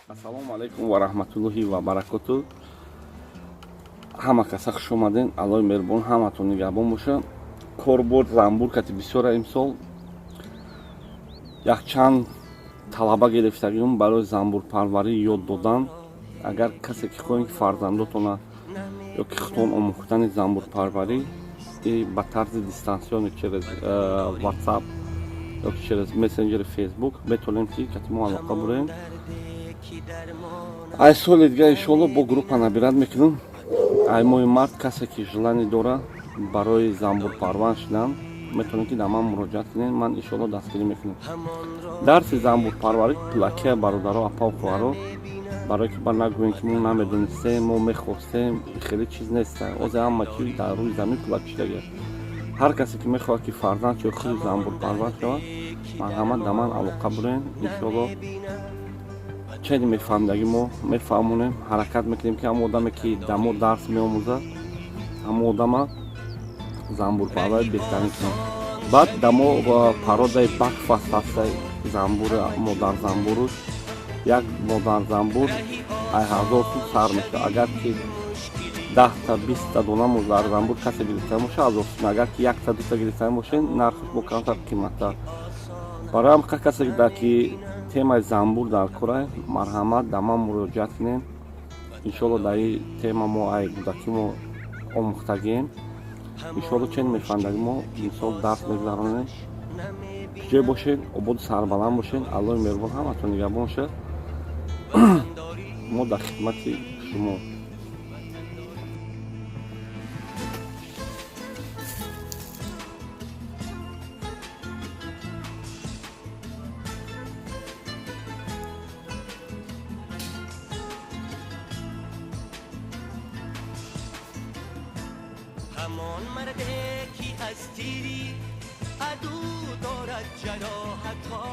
Ассалому алайкум ва раҳматуллоҳи ва баракоту. Ҳама каса хуш омаден. Аллоҳи меҳрубон ҳаматон нигаҳбон боша. Корбор занбур кати бисёра имсол. Якчанд талаба гирифтагиум барои занбурпарварӣ ёд додан. Агар касе ки хоҳем ки фарзандотона ё ки худтон омӯхтани занбурпарварӣ ба тарзи дистанционный через WhatsApp ё ки через мессенджери Facebook метавонем ки кати мо алоқа бурем. Ай соли дига иншоалло бо группа набирать мекунем. Ай моҳи март касе ки желание дора барои занбурпарвар шудан, метавонед ки дар ман муроҷиат кунед, ман иншоалло дастгирӣ мекунем. Дарси занбурпарварӣ пулакия, бародаро, апау, хоҳаро, барое ки ба нагӯем ки мо намедонистем, мо мехостем, хеле чиз нест. Озе ҳама чиз дар рӯи замин пулак шудагия. Ҳар касе ки мехоҳад ки фарзанд ё худи занбурпарвар шавад, марҳамат, дар ман алоқа бурен. Иншоалло чени мефаҳмидаги мо мефаҳмонем, ҳаракат мекунем ки ҳамон одаме ки дар мо дарс меомӯзад, ҳамон одама занбурпарвари беҳтарин кунем. Баъд дар мо породаи бакфаст ҳаста, занбур, модарзанбуру. Як модарзанбур ай 1000 сум сар мешавад. Агар ки 10-та, 20-та дона модарзанбур касе гирифта боша, 1000 сум. Агар ки якта, дута гирифта бошед, нархаш бо камтар қиматтар. Барои ҳам касе ки темаи занбур дар кора, марҳамат, дар ман муроҷиат кунем. Иншоалло дар ин тема мо ай кӯдакӣ мо омӯхтагием. Иншоалло чен мефаҳмидаги мо мисол дарс мегузаронем. Ҷой бошед, ободу сарбаланд бошед. Аллоҳи меҳрубон ҳаматон нигаҳбон бошад. Мо дар хидмати шумо. Ҳамон марде ки аз тири аду дорад ҷароҳатҳо,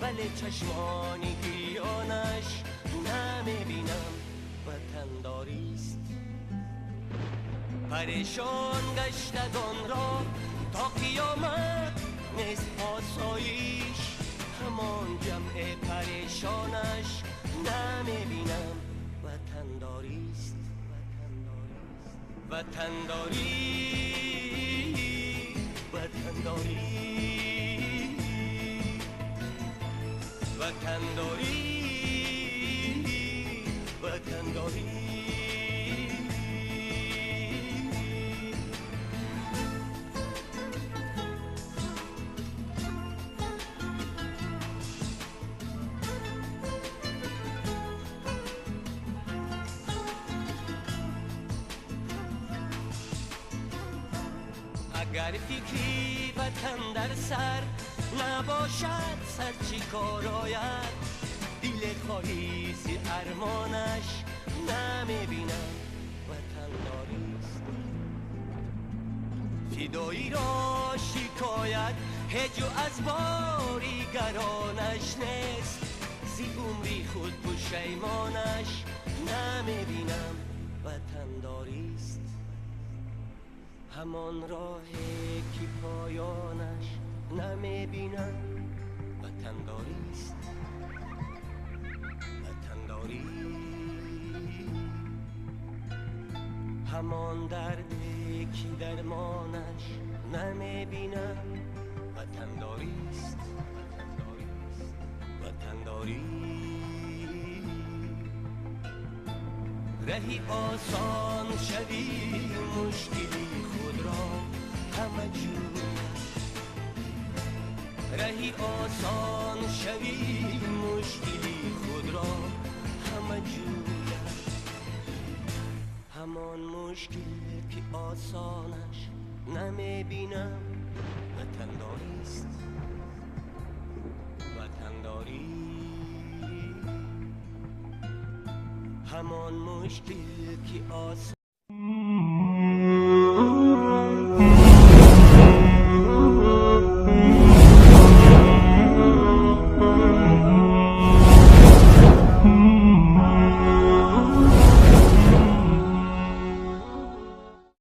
вале чашмони гирёнаш намебинам, ватандорист. Парешон гаштагонро то қиёмат нест осоиш, ҳамон ҷамъи парешонаш намебинам, ватандорист. Ватандорӣ, ватандорӣ, ватандорӣ, ватандорӣ. Агар фикри ватан дар сар набошад, сар чӣ кор ояд? Диле хоҳӣ зи армонаш намебинам, ватандорист. Фидоиро шикоят ҳеҷу аз бори гаронаш нест, зи умри худ пушаймонаш намебинам, ватандорист. Ҳамон роҳе ки поёнаш намебинам, ватандорист. Ватандорӣ, ҳамон дарде ки дармонаш намебинам, ватандорист. Ватандорӣ, раҳи осон шавӣ мушкили худро ҳама ҷӯяд, раҳи осон шавӣ мушкили худро ҳама ҷӯяд, ҳамон мушкил ки осонаш намебинам, ватандорист. Ватандорӣ, ҳамон мушкил ки осон